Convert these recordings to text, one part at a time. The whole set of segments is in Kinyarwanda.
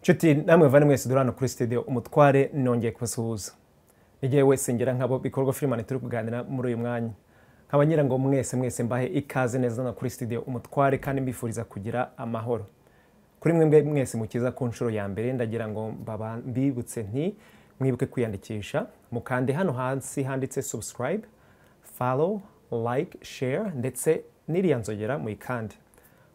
Nshuti namwe bavandimwe mwese duhura hano kuri studio Umutware, nongeye kubasuhuza. Ni wese ngira nkabo bikorwa Freeman turi kuganira muri uyu mwanya. Nkaba ngira ngo mwese mwese mbahe ikaze neza hano kuri studio Umutware, kandi mbifuriza kugira amahoro. Kuri mwebwe mwese mukiza ku nshuro ya mbere, ndagira ngo mbibutse nti mwibuke kwiyandikisha, mukande hano hasi handitse subscribe, follow, like, share, ndetse n'iriya nzogera muyikande.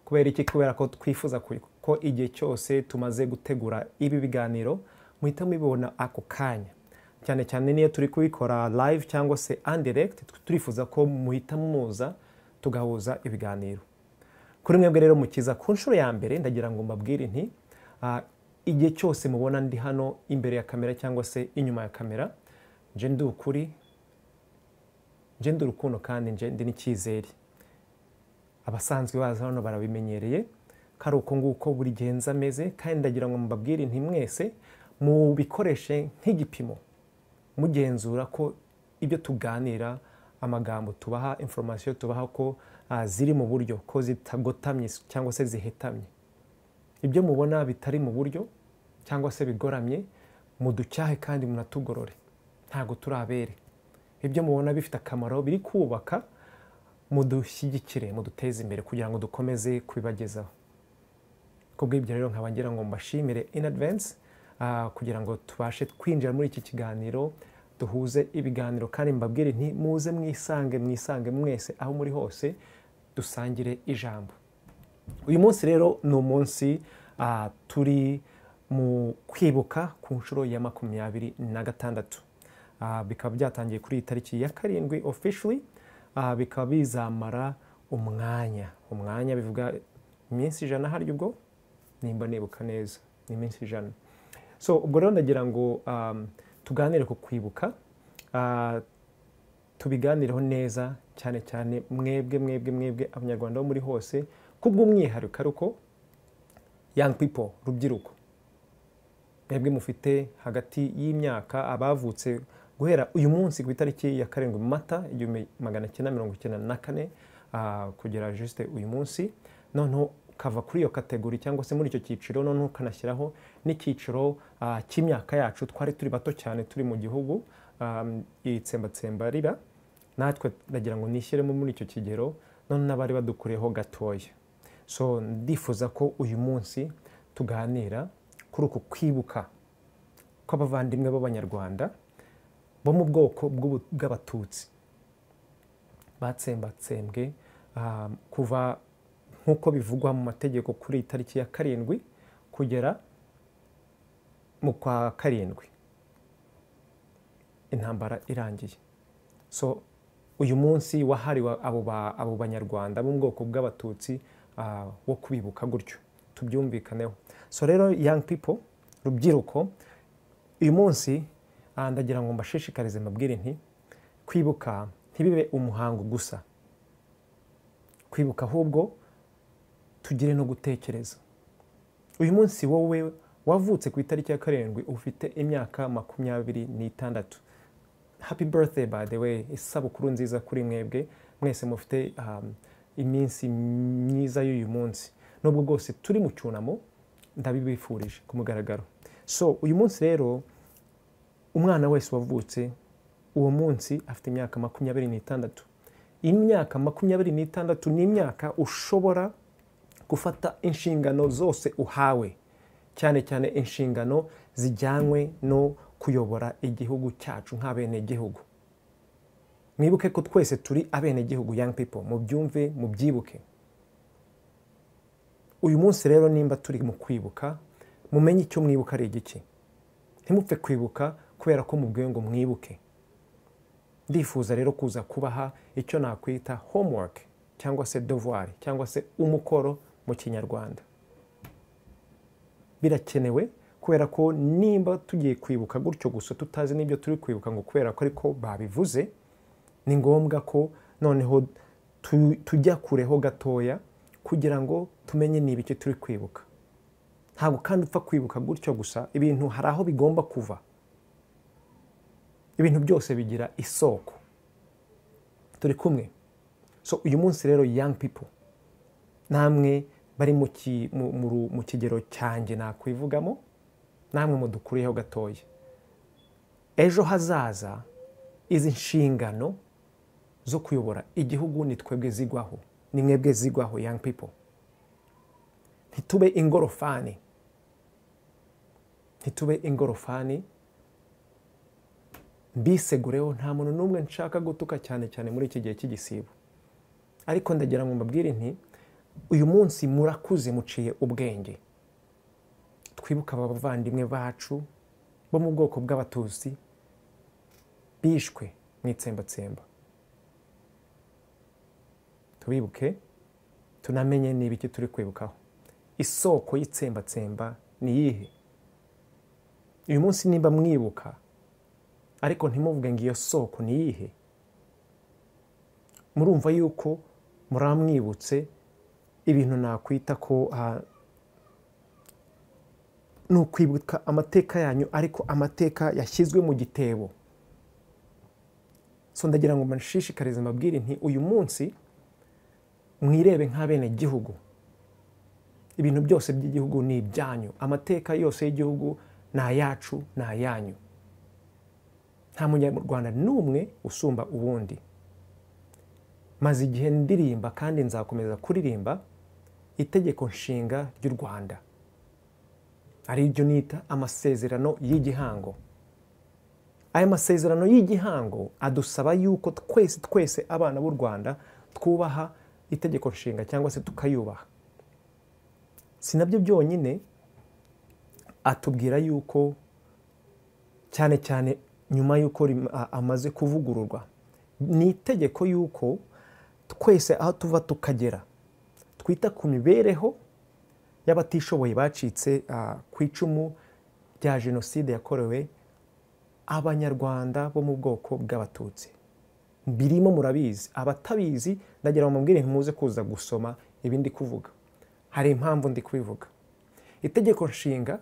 Kubera iki? Kubera ko twifuza ko igihe cyose tumaze gutegura ibi biganiro muhita mubibona ako kanya, cyane cyane niyo turi kubikora live cyangwa se en direct, turifuza ko muhita muza tugahuza ibiganiro. Kuri mwebwe rero mukiza ku nshuro ya mbere, ndagira ngo mbabwire nti igihe cyose mubona ndi hano imbere ya kamera cyangwa se inyuma ya kamera, nje ndi ukuri, nje ndi urukundo, kandi nje ndi n'icyizere. Abasanzwe baza hano barabimenyereye ko ari uko nguko buri gihe nza ameze, kandi ndagira ngo mbabwire nti mwese mubikoreshe nk'igipimo, mugenzura ko ibyo tuganira, amagambo tubaha, information tubaha, ko ziri mu buryo, ko zitagotamye cyangwa se zihetamye. Ibyo mubona bitari mu buryo cyangwa se bigoramye, muducyahe kandi munatugorore, ntabwo turabere. Ibyo mubona bifite akamaro, biri kubaka, mudushyigikire, muduteze imbere kugira ngo dukomeze kubibagezaho. Kubw'ibyo rero nkaba ngira ngo mbashimire in advance, kugira ngo tubashe kwinjira muri iki kiganiro, duhuze ibiganiro, kandi mbabwire nti muze mwisange, mwisange mwese aho muri hose, dusangire ijambo. Uyu munsi rero ni umunsi turi mu kwibuka ku nshuro ya 26. Bikaba byatangiye kuri iyi tariki ya 7 officially, bikaba bizamara umwanya, umwanya bivuga iminsi 100 harya, ubwo nimba nibuka neza ni iminsi 100. So ubwo rero ndagira ngo tuganire ku kwibuka, tubiganireho neza, cyane cyane mwebwe mwebwe mwebwe Abanyarwanda bo muri hose, kubw'umwihariko ariko young people, rubyiruko, mwebwe mufite hagati y'imyaka, abavutse guhera uyu munsi ku itariki ya 7 Mata 1994 kugera juste uyu munsi. Noneho ukava kuri iyo catégorie cyangwa se muri icyo cyiciro, noneho ukanashyiraho n'icyiciro cy'imyaka yacu twari turi bato cyane, turi mu gihugu itsembatsemba riba, natwe ndagira ngo nishyiremo muri icyo kigero, none n'abari badukuriyeho gatoya. So ndifuza ko uyu munsi tuganira kuri uku kwibuka kw'abavandimwe b'Abanyarwanda bo mu bwoko bw'Abatutsi batsembatsembwe kuva, nk'uko bivugwa mu mategeko, kuri iyi tariki ya 7 kugera mu kwa karindwi intambara irangiye. So uyu munsi wahariwe abo Banyarwanda bo mu bwoko bw'Abatutsi wo kubibuka gutyo, tubyumvikaneho. So rero young people, rubyiruko, uyu munsi ndagira ngo mbashishikarize, mbabwire nti kwibuka ntibibe umuhango gusa, kwibuka ahubwo tugire no gutekereza. Uyu munsi wowe wavutse ku itariki ya 7 ufite imyaka 26, happy birthday by the way, isabukuru nziza kuri mwebwe mwese mufite iminsi myiza y'uyu munsi. Nubwo bwose turi mu cyunamo, ndabibifurije ku mugaragaro. So uyu munsi rero umwana wese wavutse uwo munsi afite imyaka 26. Imyaka 26 ni imyaka ushobora gufata inshingano zose uhawe, cyane cyane inshingano zijyanywe no kuyobora igihugu cyacu nk'abenegihugu. Mwibuke ko twese turi abenegihugu, young people, mubyumve, mubyibuke. Uyu munsi rero nimba turi mu kwibuka, mumenye icyo mwibuka ari igiki. Ntimupfe kwibuka kubera ko mubwiwe ngo mwibuke. Ndifuza rero kuza kubaha icyo nakwita homework cyangwa se devoir cyangwa se umukoro mu Kinyarwanda. Birakenewe kubera ko nimba tugiye kwibuka gutyo gusa, tutazi n'ibyo turi kwibuka, ngo kubera ko ariko babivuze, ni ngombwa ko noneho tujya kureho gatoya kugira ngo tumenye niba icyo turi kwibuka. Ntabwo kandi upfa kwibuka gutyo gusa, ibintu hari aho bigomba kuva. Ibintu byose bigira isoko. Turi kumwe? So uyu munsi rero young people, namwe bari mu kigero cyanjye nakwivugamo. Namwe mudukuriyeho gatoya. Ejo hazaza izi nshingano zo kuyobora igihugu ni twebwe zigwaho, ni mwebwe zigwaho young people. Ntitube ingorofani, ntitube ingorofani. Mbisegureho, nta muntu n'umwe nshaka gutuka cyane cyane muri iki gihe cy'igisibo, ariko ndagira ngo mbabwire nti uyu munsi murakuze, muciye ubwenge. Twibuka abavandimwe bacu bo mu bwoko bw'Abatutsi bishwe mu itsembatsemba, tubibuke, tunamenye niba iki turi kwibukaho. Isoko y'itsembatsemba ni iyihe? Uyu munsi nimba mwibuka ariko ntimuvuge ngo iyo soko ni iyihe, murumva yuko muramwibutse ibintu nakwita ko ni ukwibuka amateka yanyu, ariko amateka yashyizwe mu gitebo. So ndagira ngo mbashishikarize, mbabwire nti uyu munsi mwirebe nk'abenegihugu. Ibintu byose by'igihugu ni ibyanyu, amateka yose y'igihugu ni ayacu, ni ayanyu. Nta munyarwanda n'umwe usumba uwundi. Maze igihe ndirimba kandi nzakomeza kuririmba itegeko nshinga ry'u Rwanda, ari ryo nita amasezerano y'igihango. Aya masezerano y'igihango adusaba yuko twese twese abana b'u Rwanda twubaha itegeko nshinga cyangwa se tukayubaha. Si nabyo byonyine, atubwira yuko cyane cyane nyuma yuko amaze kuvugururwa, ni itegeko yuko twese aho tuva tukagera twita ku mibereho y'abatishoboye bacitse ku icumu rya jenoside yakorewe Abanyarwanda bo mu bwoko bw'Abatutsi. Birimo murabizi, abatabizi ndagira ngo mubwire ntimuze kuza gusoma ibindi kuvuga, hari impamvu ndi kubivuga. Itegeko nshinga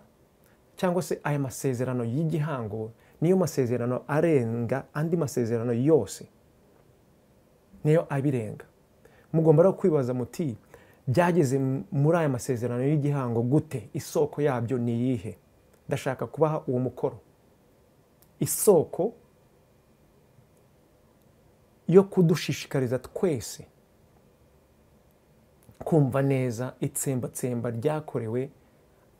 cyangwa se aya masezerano y'igihango niyo masezerano arenga andi masezerano yose, niyo abirenga. Mugomba rero kwibaza muti byageze muri aya masezerano y'igihango gute? Isoko yabyo ni iyihe? Ndashaka kubaha uwo mukoro. Isoko yo kudushishikariza twese kumva neza itsembatsemba ryakorewe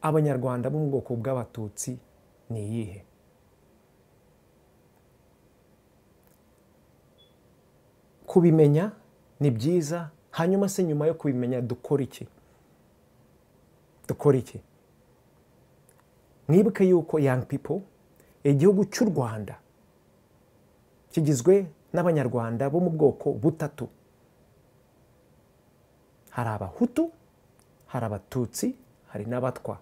Abanyarwanda bo mu bwoko bw'Abatutsi ni iyihe? Kubimenya ni byiza, hanyuma se nyuma yo kubimenya dukora iki? Dukora iki? Mwibuke yuko young people, igihugu cy'u Rwanda kigizwe n'Abanyarwanda bo mu bwoko butatu. Hari Abahutu, hari Abatutsi, hari n'Abatwa.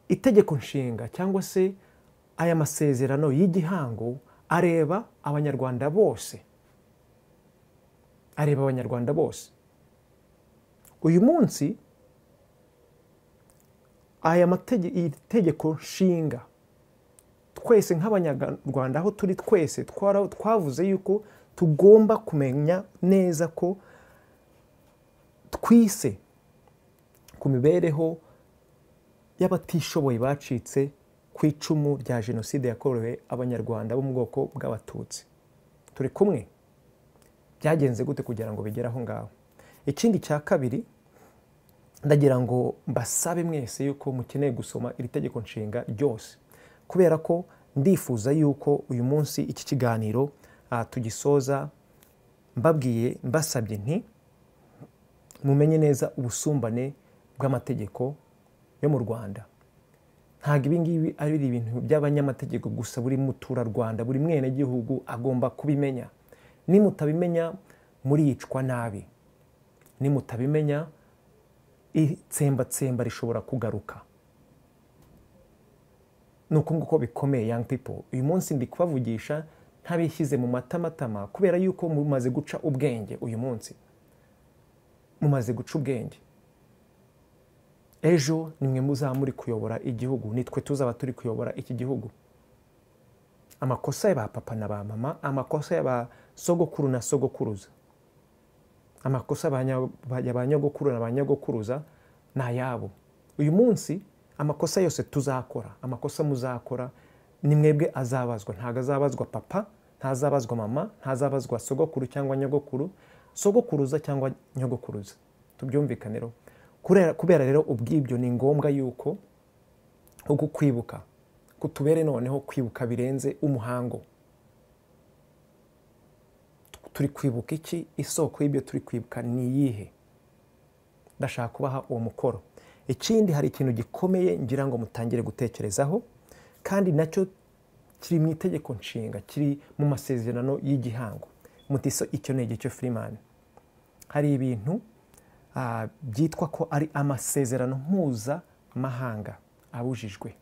Itegeko nshinga cyangwa se aya masezerano y'igihango areba Abanyarwanda bose, areba Abanyarwanda bose. Uyu munsi aya itegeko nshinga twese nk'Abanyarwanda aho turi twese twavuze yuko tugomba kumenya neza ko twise ku mibereho y'abatishoboye bacitse ku icumu rya jenoside yakorewe Abanyarwanda bo mu bwoko bw'Abatutsi. Turi kumwe? Byagenze gute kugira ngo bigere aho ngaho? Ikindi cya kabiri, ndagira ngo mbasabe mwese yuko mukeneye gusoma iri tegeko nshinga ryose, kubera ko ndifuza yuko uyu munsi iki kiganiro tugisoza mbabwiye, mbasabye nti mumenye neza ubusumbane bw'amategeko yo mu Rwanda. Ntabwo ibi ngibi ari ibintu by'abanyamategeko gusa, buri muturarwanda, buri mwenegihugu agomba kubimenya. Nimutabimenya muricwa nabi, nimutabimenya itsembatsemba rishobora kugaruka. Nuko nguko bikomeye young people. Uyu munsi ndi kubavugisha ntabishyize mu matamatama kubera yuko mumaze guca ubwenge. Uyu munsi mumaze guca ubwenge. Ejo nimwe muzaba muri kuyobora igihugu, nitwe tuzaba turi kuyobora iki gihugu. Amakosa ya ba papa na ba mama, amakosa ya ba sogokuru na sogokuruza, amakosa ya ba nyogokuru na ba nyogokuruza Ni ayabo. Uyu munsi amakosa yose tuzakora, amakosa muzakora, ni mwebwe azabazwa. Ntabwo azabazwa papa, ntazabazwa mama, ntazabazwa sogokuru cyangwa nyogokuru, sogokuruza cyangwa nyogokuruza. Tubyumvikaneho. Kubera rero ubwibyo ni ngombwa yuko uku kwibuka kutubere noneho kwibuka birenze umuhango. Turi kwibuka iki? Isoko y'ibyo turi kwibuka ni iyihe? Ndashaka kubaha uwo mukoro. Ikindi, hari ikintu gikomeye ngira ngo mutangire gutekerezaho, kandi nacyo kiri mu itegeko nshinga, kiri mu masezerano y'igihango. Mutiso icyo ni igice Freeman. Hari ibintu byitwa ko ari amasezerano mpuzamahanga abujijwe.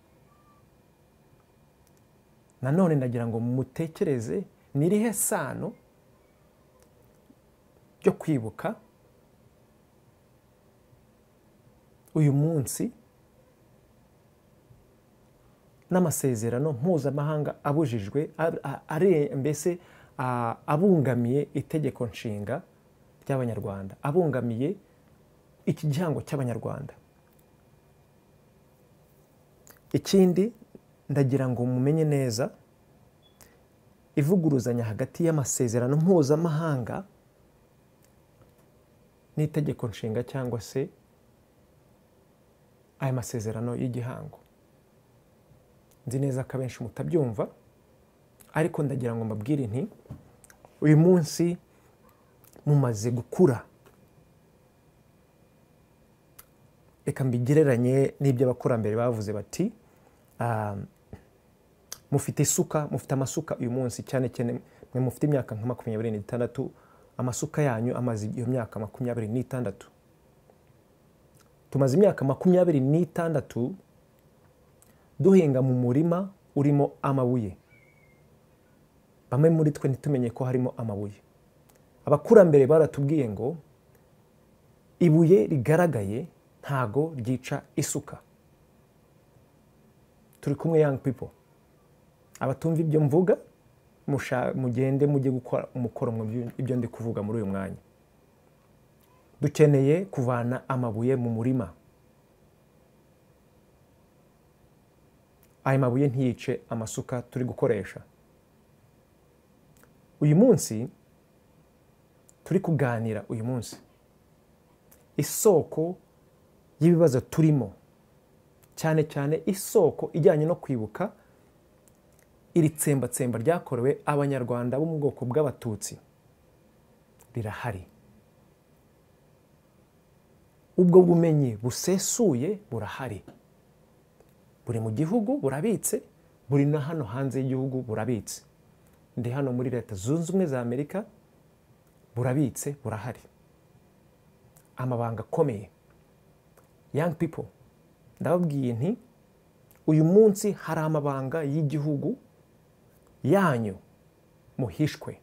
Nanone ndagira ngo mutekereze ni irihe sano ryo kwibuka uyu munsi n'amasezerano mpuzamahanga abujijwe, mbese abungamiye itegeko nshinga ry'Abanyarwanda, abungamiye iki gihango cy'Abanyarwanda. Ikindi ndagira ngo mumenye neza ivuguruzanya hagati y'amasezerano mpuzamahanga n'itegeko nshinga cyangwa se aya masezerano y'igihango. Nzi neza ko abenshi mutabyumva, ariko ndagira ngo mbabwire nti uyu munsi mumaze gukura. Reka mbigereranye n'ibyo abakurambere bavuze bati mufite isuka, mufite amasuka uyu munsi, cyane cyane mwe mufite imyaka nka 26, amasuka yanyu amaze iyo myaka 26. Tumaze imyaka 26 duhinga mu murima urimo amabuye. Bamwe muri twe ntitumenye ko harimo amabuye. Abakurambere baratubwiye ngo ibuye rigaragaye ntago ryica isuka. Turi kumwe young people. Abatumva ibyo mvuga mugende mujye gukora umukoro mu ibyo ndi kuvuga muri uyu mwanya. Dukeneye kuvana amabuye mu murima. Aya mabuye ntiyice amasuka turi gukoresha. Uyu munsi turi kuganira, uyu munsi isoko y'ibibazo turimo, cyane cyane isoko ijyanye no kwibuka iri tsembatsemba ryakorewe Abanyarwanda bo mu bwoko bw'Abatutsi, rirahari. Ubwo bumenyi busesuye burahari, buri mu gihugu burabitse, buri na hano hanze y'igihugu burabitse. Ndi hano muri Leta Zunze Ubumwe za Amerika, burabitse, burahari. Amabanga akomeye. Young people, ndababwiye nti uyu munsi hari amabanga y'igihugu yanyu muhishwe,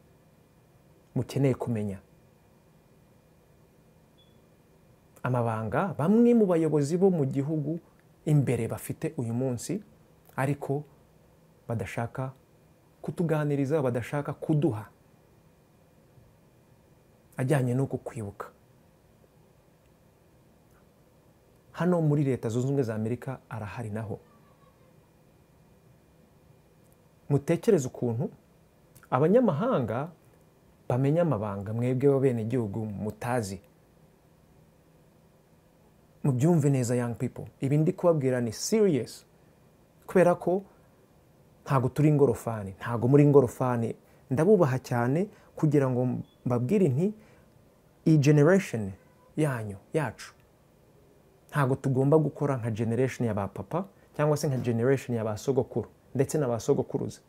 mukeneye kumenya. Amabanga bamwe mu bayobozi bo mu gihugu imbere bafite uyu munsi, ariko badashaka kutuganiriza, badashaka kuduha, ajyanye no kwibuka. Hano muri Leta Zunze Ubumwe za Amerika arahari naho. Mutekereze ukuntu abanyamahanga bamenya amabanga mwebwe b'abenegihugu mutazi. Mubyumve neza young people, ibi ndi kubabwira ni serious, kubera ko ntago turi ingorofani, ntago muri ingorofani. Ndabubaha cyane kugira ngo mbabwire nti iyi generation yanyu yacu ntago tugomba gukora nka generation ya ba papa cyangwa se nka generation ya ba sogokuru ndetse na ba sogokuruza.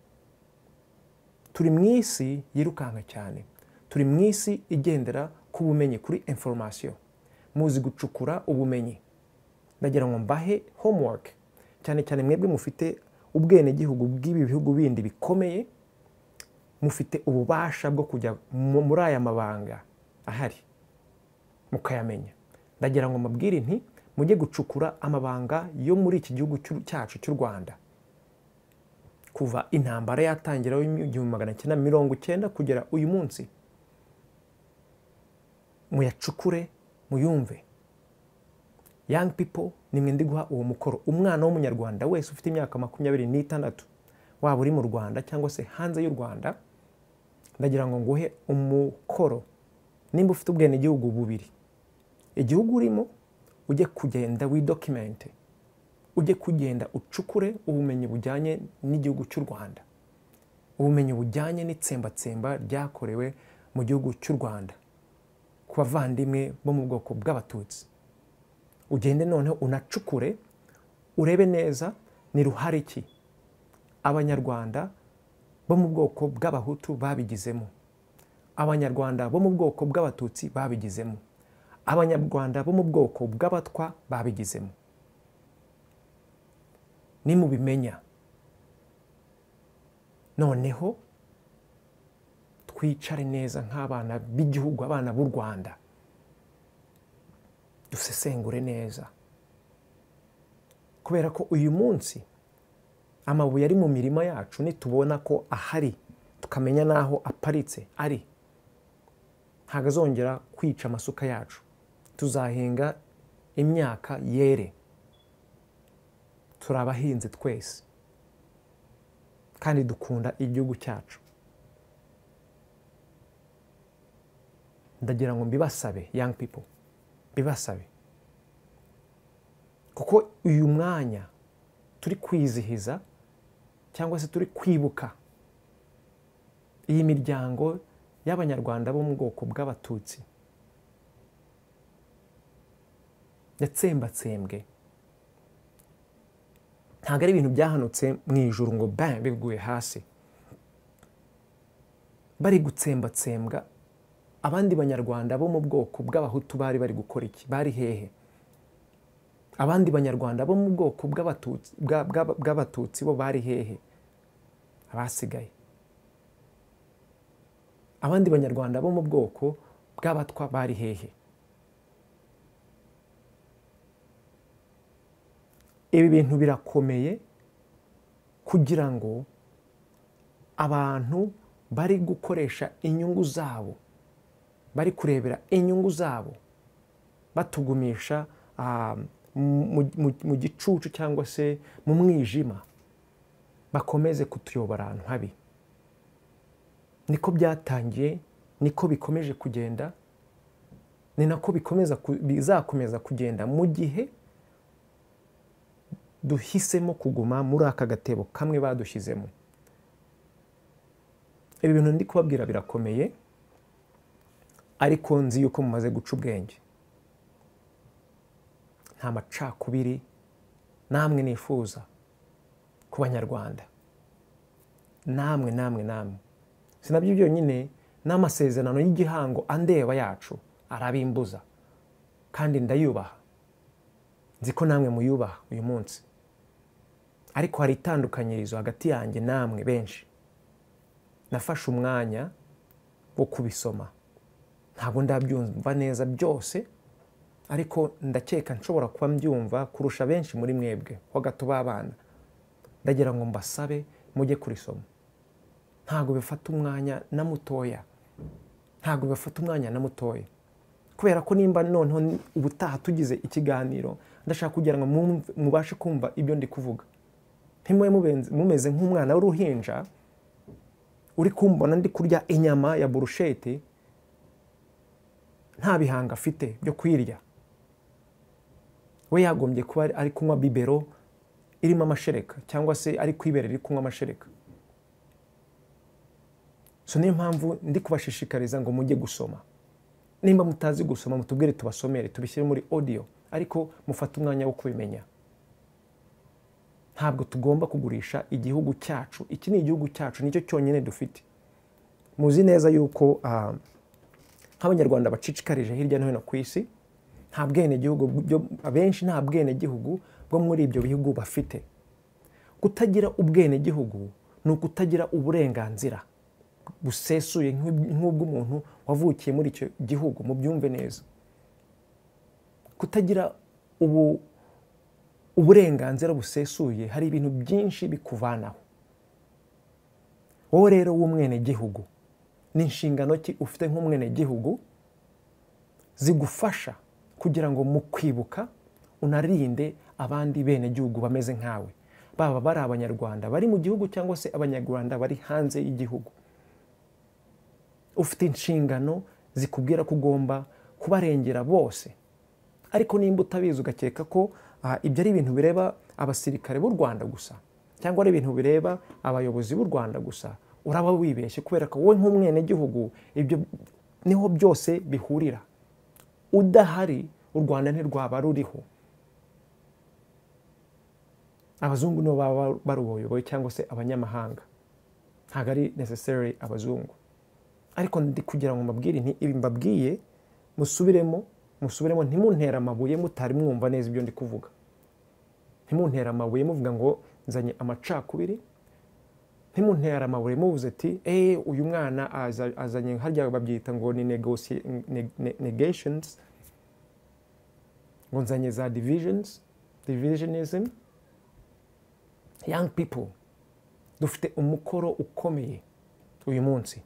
Turi mu isi yirukanka cyane, turi mu isi igendera ku bumenyi, kuri information. Muzi gucukura ubumenyi. Ndagira ngo mbahe homework, cyane cyane mwebwe mufite ubwenegihugu bw'ibi bihugu bindi bikomeye, mufite ububasha bwo kujya muri aya mabanga ahari mukayamenya. Ndagira ngo mbabwire nti mujye gucukura amabanga yo muri iki gihugu cyacu cy'u Rwanda. Kuva intambara yatangira 1990 kugera uyu munsi, muyacukure, muyumve. Young people, nimwe ndi guha uwo mukoro. Umwana w'umunyarwanda wese ufite imyaka 26, waba uri mu Rwanda cyangwa se hanze y'u Rwanda, ndagira ngo nguhe umukoro. Nimba ufite ubwenegihugu bubiri, igihugu urimo ujye kugenda widocumente, ujye kugenda ucukure ubumenyi bujyanye n'igihugu cy'u Rwanda, ubumenyi bujyanye n'itsembatsemba ryakorewe mu gihugu cy'u Rwanda ku bavandimwe bo mu bwoko bw'Abatutsi. Ugende noneho unacukure urebe neza ni ruhare ki Abanyarwanda bo mu bwoko bw'Abahutu babigizemo, Abanyarwanda bo mu bwoko bw'Abatutsi babigizemo, Abanyarwanda bo mu bwoko bw'Abatwa babigizemo. Nimubimenya noneho twicare neza nk'abana b'igihugu, abana b'u Rwanda, dusesengure neza, kubera ko uyu munsi amabuye ari mu mirima yacu nitubona ko ahari tukamenya naho aparitse ari, ntabwo azongera kwica amasuka yacu. Tuzahinga imyaka yere, turi abahinzi twese kandi dukunda igihugu cyacu. Ndagira ngo mbibasabe young people, mbibasabe, kuko uyu mwanya turi kwizihiza cyangwa se turi kwibuka iyi miryango y'Abanyarwanda bo mu bwoko bw'Abatutsi yatsembatsembwe, ntabwo ari ibintu byahanutse mu ijuru ngo bang biguye hasi. Bari gutsembatsembwa, abandi Banyarwanda bo mu bwoko bw'Abahutu bari bari gukora iki? Bari hehe? Abandi Banyarwanda bo mu bwoko bw'Abatutsi bo bari hehe? Abasigaye. Abandi Banyarwanda bo mu bwoko bw'Abatwa bari hehe? Ibi bintu birakomeye kugira ngo abantu bari gukoresha inyungu zabo, bari kurebera inyungu zabo, batugumisha mu gicucu cyangwa se mu mwijima, bakomeze kutuyobora ahantu habi. Niko byatangiye, niko bikomeje kugenda, ni nako bizakomeza kugenda mu gihe duhisemo kuguma muri aka gatebo kamwe badushyizemo. Ibi bintu ndi kubabwira birakomeye, ariko nzi yuko mumaze guca ubwenge. Nta macakubiri namwe nifuza ku Banyarwanda, namwe namwe namwe. Sinabyo byonyine, n'amasezerano y'igihango andeba yacu arabimbuza, kandi ndayubaha. Nzi ko namwe muyubaha uyu munsi, ariko hari itandukanyirizo hagati yanjye namwe benshi. Nafashe umwanya wo kubisoma, ntabwo ndabyumva neza byose, ariko ndakeka nshobora kuba mbyumva kurusha benshi muri mwebwe ho gato b'abana. Ndagira ngo mbasabe mujye kurisoma. Ntabwo bifata umwanya na mutoya, ntabwo bifata umwanya na mutoya, kubera ko nimba noneho ubutaha tugize ikiganiro, ndashaka kugira ngo mubashe kumva ibyo ndi kuvuga. Ntimube mumeze nk'umwana w'uruhinja uri kumbona ndi kurya inyama ya burushete nta bihanga afite byo kwirya. We yagombye kuba ari kunywa bibero irimo amashereka, cyangwa se ari kwibera iri kunywa amashereka. So niyo mpamvu ndi kubashishikariza ngo mujye gusoma. Nimba mutazi gusoma mutubwire tubasomere, tubishyire muri audio, ariko mufate umwanya wo kubimenya. Ntabwo tugomba kugurisha igihugu cyacu. Iki ni igihugu cyacu, nicyo cyonyine dufite. Muzi neza yuko nk'Abanyarwanda bacikikarije hirya no hino ku isi, nta bwenegihugu, abenshi nta bwenegihugu bwo muri ibyo bihugu bafite. Kutagira ubwenegihugu ni ukutagira uburenganzira busesuye nk'ubw'umuntu wavukiye muri icyo gihugu. Mubyumve neza. Kutagira uburenganzira busesuye, hari ibintu byinshi bikuvanaho. Wowe rero w'umwenegihugu, ni inshingano ki ufite nk'umwenegihugu zigufasha kugira ngo mu kwibuka unarinde abandi benegihugu bameze nkawe, baba bari abanyarwanda bari mu gihugu cyangwa se abanyarwanda bari hanze y'igihugu. Ufite inshingano zikubwira ko ugomba kubarengera bose. Ariko nimba utabizi ugakeka ko ibyo ari ibintu bireba abasirikare b'u Rwanda gusa cyangwa ari ibintu bireba abayobozi b'u Rwanda gusa, uraba wibeshye, kubera ko wowe nk'umwenegihugu ibyo niho byose bihurira. Udahari u Rwanda ntirwaba ruriho. Abazungu nibo baba baruyoboye cyangwa se abanyamahanga, ntabwo ari necessary abazungu. Ariko ndi kugira ngo mbabwire nti ibi mbabwiye musubiremo, musubiremo, ntimuntere amabuye mutari mwumva neza ibyo ndi kuvuga. Ntimuntere amabuye muvuga ngo nzanye amacakubiri, ntimuntere amabuye muvuze ati uyu mwana azanye harya babyita ngo ni negations, ngo nzanye za divisions, divisionism. Young people, dufite umukoro ukomeye uyu munsi.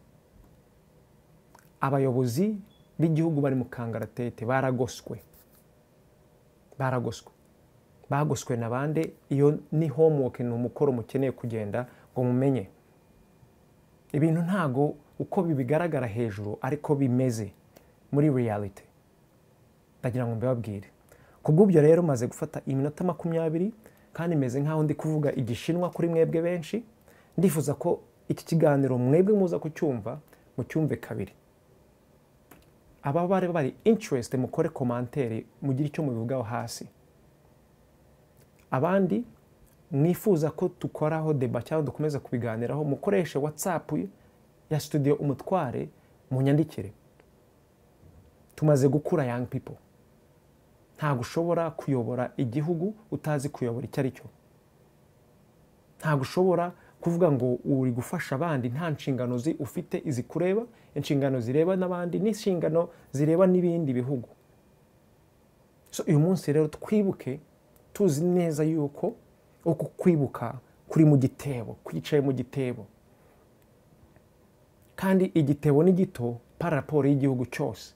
Abayobozi b'igihugu bari mu kangaratete, baragoswe, baragoswe, bagoswe na bande? Iyo ni homework, ni umukoro mukeneye kugenda ngo mumenye. Ibintu ntago uko bibigaragara hejuru ariko bimeze muri reality. Ndagira ngo mbibabwire. Kubw'ibyo rero maze gufata iminota 20 kandi meze nkaho ndi kuvuga igishinwa kuri mwebwe benshi. Ndifuza ko iki kiganiro mwebwe muza kucyumva, mucyumve kabiri. Aba bari bari interest mukore commentaire, mugire icyo mubivugaho hasi. Abandi mwifuza ko tukoraho deba cyangwa dukomeza kubiganiraho, mukoreshe WhatsApp ya Studio Umutware, munyandikire. Tumaze gukura young people. Ntabwo ushobora kuyobora igihugu utazi kuyobora icyo ari cyo. Ntabwo ushobora kuvuga ngo uri gufasha abandi nta nshingano ufite izikureba, inshingano zireba n'abandi n'inshingano zireba n'ibindi bihugu. So uyu munsi rero twibuke tuzi neza yuko uku kwibuka kuri mu gitebo, kwicaye mu gitebo. Kandi igitebo ni gito par rapport y'igihugu cyose.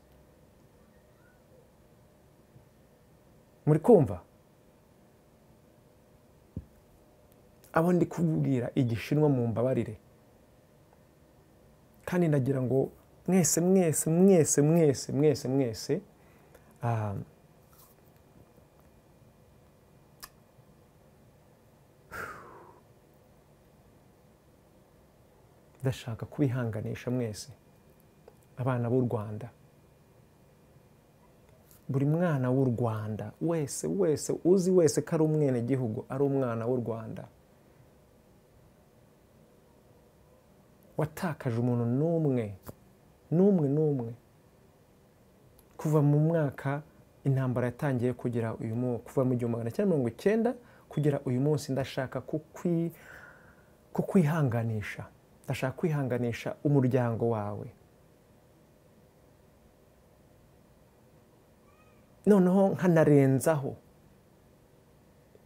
Muri kumva? Abo ndi kubwira igishinwa mu mbabarire. Kandi ndagira ngo mwese mwese mwese mwese mwese mwese ndashaka kubihanganisha mwese abana b'u Rwanda. Buri mwana w'u Rwanda wese wese uzi wese ko ari umwenegihugu, ari umwana w'u Rwanda watakaje umuntu n'umwe n'umwe n'umwe kuva mu mwaka intambara yatangiye kugera uyu munsi, kuva mu 1990 kugera uyu munsi. Ndashaka kukwihanganisha, ndashaka kwihanganisha umuryango wawe. Noneho nkanarenzaho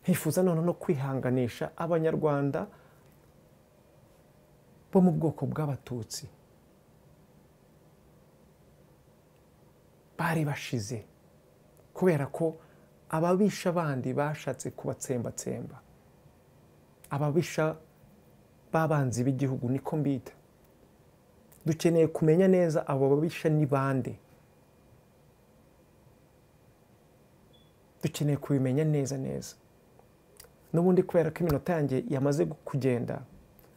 nkifuza noneho no kwihanganisha abanyarwanda bo mu bwoko bw'abatutsi bari bashize kubera ko ababisha bandi bashatse kubatsembatsemba, ababisha babanzi b'igihugu niko mbita. Dukeneye kumenya neza abo babisha ni bande. Dukeneye kubimenya neza neza. N'ubundi kubera ko iminota yanjye yamaze kugenda,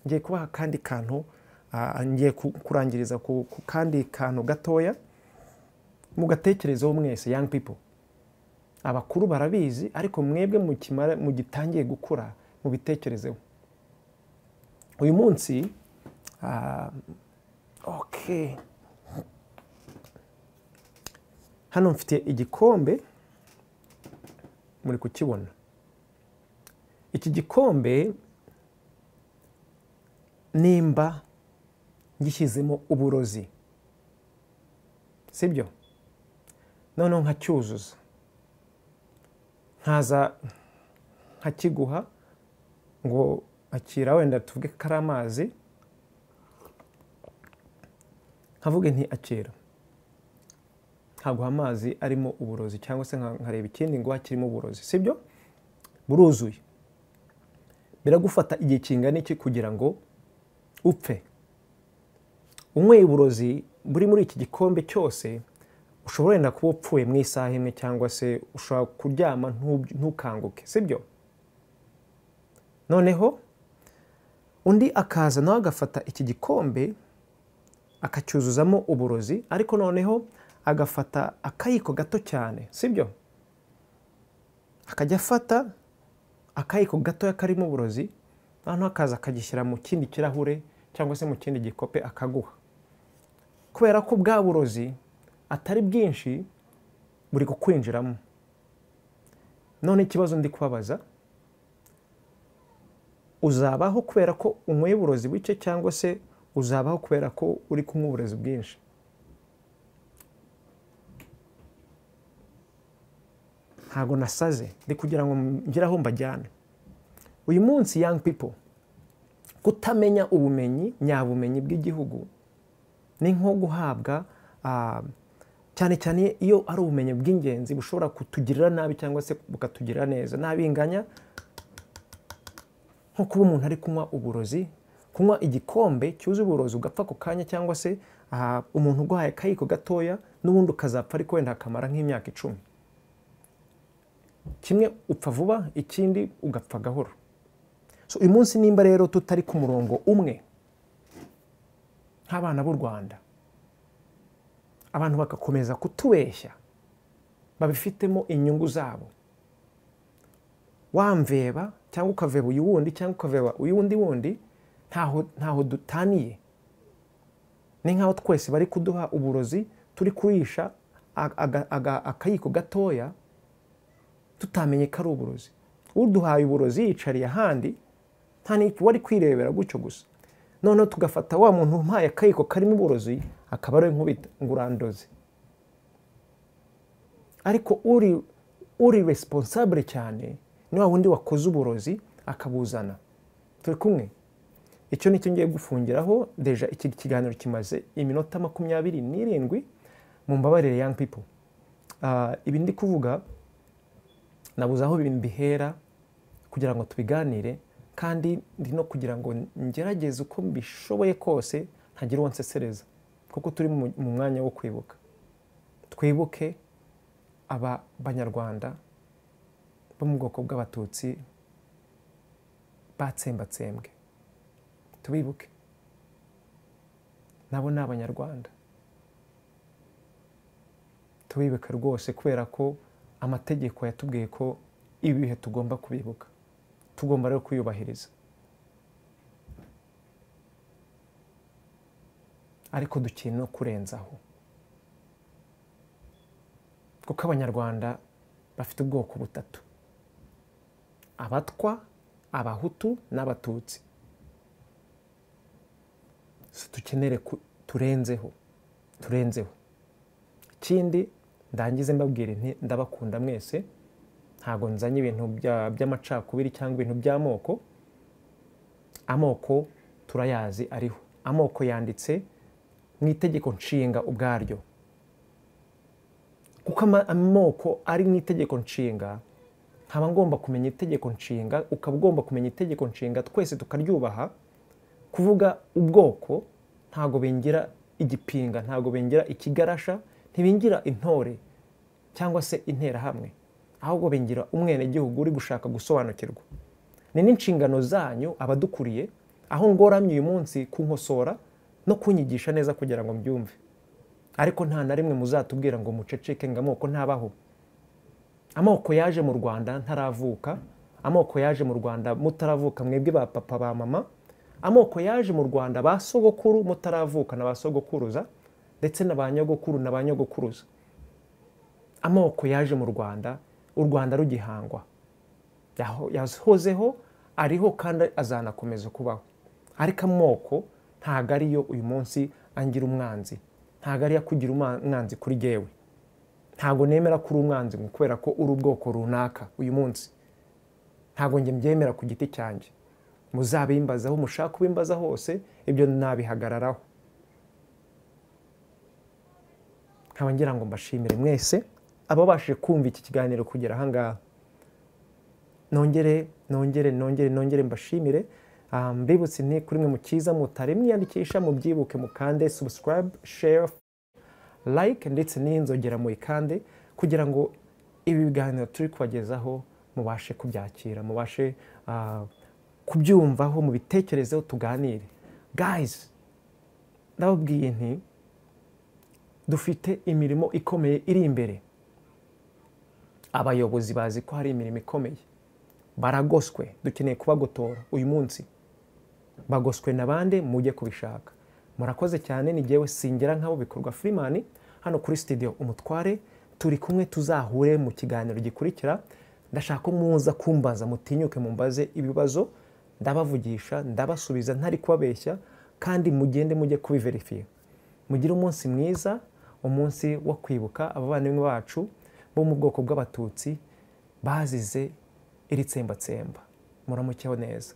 ngiye kubaha kandi kantu, ngiye kurangiriza ku kandi kantu gatoya mugatekerezeho mwese young people. Abakuru barabizi, ariko mwebwe mugitangiye gukura mubitekerezeho. Uyu munsi okay, hano mfite igikombe muri kukibona. Iki gikombe nimba ngishyizemo uburozi, sibyo? Noneho nkacyuzuza, nkaza nkakiguha ngo akira, wenda tuvuge ko ari amazi, nkavuge nti akira, nkaguha amazi arimo uburozi, cyangwa se nkareba ikindi nguha kirimo uburozi, sibyo? Buruzuye. Biragufata igihe kingana iki kugira ngo upfe? Unyweye uburozi buri muri iki gikombe cyose, ushobora wenda kuba upfuye mu isaha imwe, cyangwa se ushobora kuryama ntukanguke, sibyo? Noneho undi akaza nawe agafata iki gikombe akacyuzuzamo uburozi, ariko noneho agafata akayiko gato cyane, sibyo? Akajya afata akayiko gatoya karimo uburozi, noneho akaza akagishyira mu kindi kirahure cyangwa se mu kindi gikope akaguha. Kubera ko bwa burozi atari bwinshi, buri kukwinjiramo. None ikibazo ndi kubabaza, uzabaho kubera ko unyweye uburozi buke, cyangwa se uzabaho kubera ko uri kunywa uburozi bwinshi? Ntago nasaze, ndi kugira ngo ngire aho mbajyane. Uyu munsi young people, kutamenya ubumenyi nyabumenyi bw'igihugu ni nko guhabwa, cyane cyane iyo ari ubumenyi bw'ingenzi bushobora kutugirira nabi cyangwa se bukatugirira neza. Nabinganya nko kuba umuntu ari kunywa uburozi, kunywa igikombe cyuzuye uburozi ugapfa ako kanya, cyangwa se umuntu uguhaye akayiko gatoya n'ubundi ukazapfa, ariko wenda akamara nk'imyaka 10. Kimwe upfa vuba, ikindi ugapfa gahoro. So uyu munsi nimba rero tutari ku murongo umwe nk'abana b'u Rwanda, abantu bagakomeza kutubeshya babifitemo inyungu zabo, wamveba cyangwa ukaveba uyu wundi cyangwa ukaveba uyu wundi wundi, ntaho dutaniye. Ni nkaho twese bari kuduha uburozi turi kurisha akayiko gatoya tutamenye ko ari uburozi. Uduhaye uburozi yicariye ahandi, nta n'icyo wari kwirebera gutyo gusa. Noneho tugafata wa muntu umpaye akayiko karimo uburozi akaba ari nkubita ngo urandoze. Ariko uri responsable cyane ni wa wundi wakoze uburozi akabuzana. Turi kumwe. Icyo nicyo ngiye gufungiraho. Deja iki kiganiro kimaze iminota 27. Mumbabarire young people, ibi ndi kuvuga nabuze aho bihera kugira ngo tubiganire, kandi ndi no kugira ngo ngerageze uko mbishoboye kose ntagira uwo nsesereza, kuko turi mu mwanya wo kwibuka. Twibuke aba banyarwanda bo mu bwoko bw'abatutsi batsembatsembwe, tubibuke, nabo ni abanyarwanda. Tubibuke rwose, kubera ko amategeko yatubwiye ko ibi bihe tugomba kubibuka, tugomba rero kuyubahiriza. Ariko dukeneye no kurenzaho, kuko abanyarwanda bafite ubwoko butatu: abatwa, abahutu n'abatutsi. Dukenere turenzeho. Ikindi ndangize mbabwira nti ndabakunda mwese, ntago nzanye ibintu by'amacakubiri cyangwa ibintu by'amoko. Amoko turayazi ariho, amoko yanditse mu itegeko nshinga ubwaryo. Kuko amoko ari mu itegeko nshinga, nkaba ngomba kumenya itegeko nshinga, ukaba ugomba kumenya itegeko nshinga, twese tukaryubaha. Kuvuga ubwoko ntago bingira igipinga, ntago bingira ikigarasha, ntibingira intore cyangwa se interahamwe, ahubwo bingira umwenegihugu uri gushaka gusobanukirwa. Ni n'inshingano zanyu abadukuriye, aho ngoramye uyu munsi kunkosora no kunyigisha neza kugira ngo mbyumve. Ariko nta na rimwe muzatubwira ngo muceceke ngo amoko ntabaho. Amoko yaje mu Rwanda ntaravuka, amoko yaje mu Rwanda mutaravuka mwebwe ba papa ba mama, amoko yaje mu Rwanda ba sogokuru mutaravuka na ba sogokuruza, ndetse na ba nyogokuru na ba nyogokuruza. Amoko yaje mu Rwanda, u Rwanda rugihangwa, yahozeho, ariho kandi azanakomeza kubaho. Ariko amoko ntago ariyo uyu munsi angira umwanzi, ntago ariyo akugira umwanzi kuri jewe. Ntago nemera kuri umwanzi ngo kubera ko uri ubwoko runaka uyu munsi, ntago njye mbyemera ku giti cyanjye. Muzabimbazaho, mushaka kubimbaza hose, ibyo nabihagararaho. Nkaba ngira ngo mbashimire mwese ababashije kumva iki kiganiro kugera ahangaha. Nongere nongere nongere nongere mbashimire. Mbibutse nti kuri mwe mukiza mutari mwiyandikisha, mubyibuke mukande subscribe, share, like ndetse n'inzogera muyikande, kugira ngo ibi biganiro turi kubagezaho mubashe kubyakira, mubashe kubyumvaho, mubitekerezeho, tuganire. Guys, ndababwiye nti dufite imirimo ikomeye iri imbere. Abayobozi bazi ko hari imirimo ikomeye, baragoswe, dukeneye kubagotora uyu munsi. Bagoswe na bande? Mujye kubishaka. Murakoze cyane. Ni jyewe Singera nk'abo bikorwa Freeman, hano kuri studio Umutware turi kumwe. Tuzahure mu kiganiro gikurikira. Ndashaka ko muza kumbaza, mutinyuke mumbaze ibibazo, ndabavugisha, ndabasubiza ntari kubabeshya, kandi mugende mujye kubiverifiya. Mugire umunsi mwiza, umunsi wo kwibuka abavandimwe bacu bo mu bwoko bw'Abatutsi bazize iri tsembatsemba. Muramukeho neza.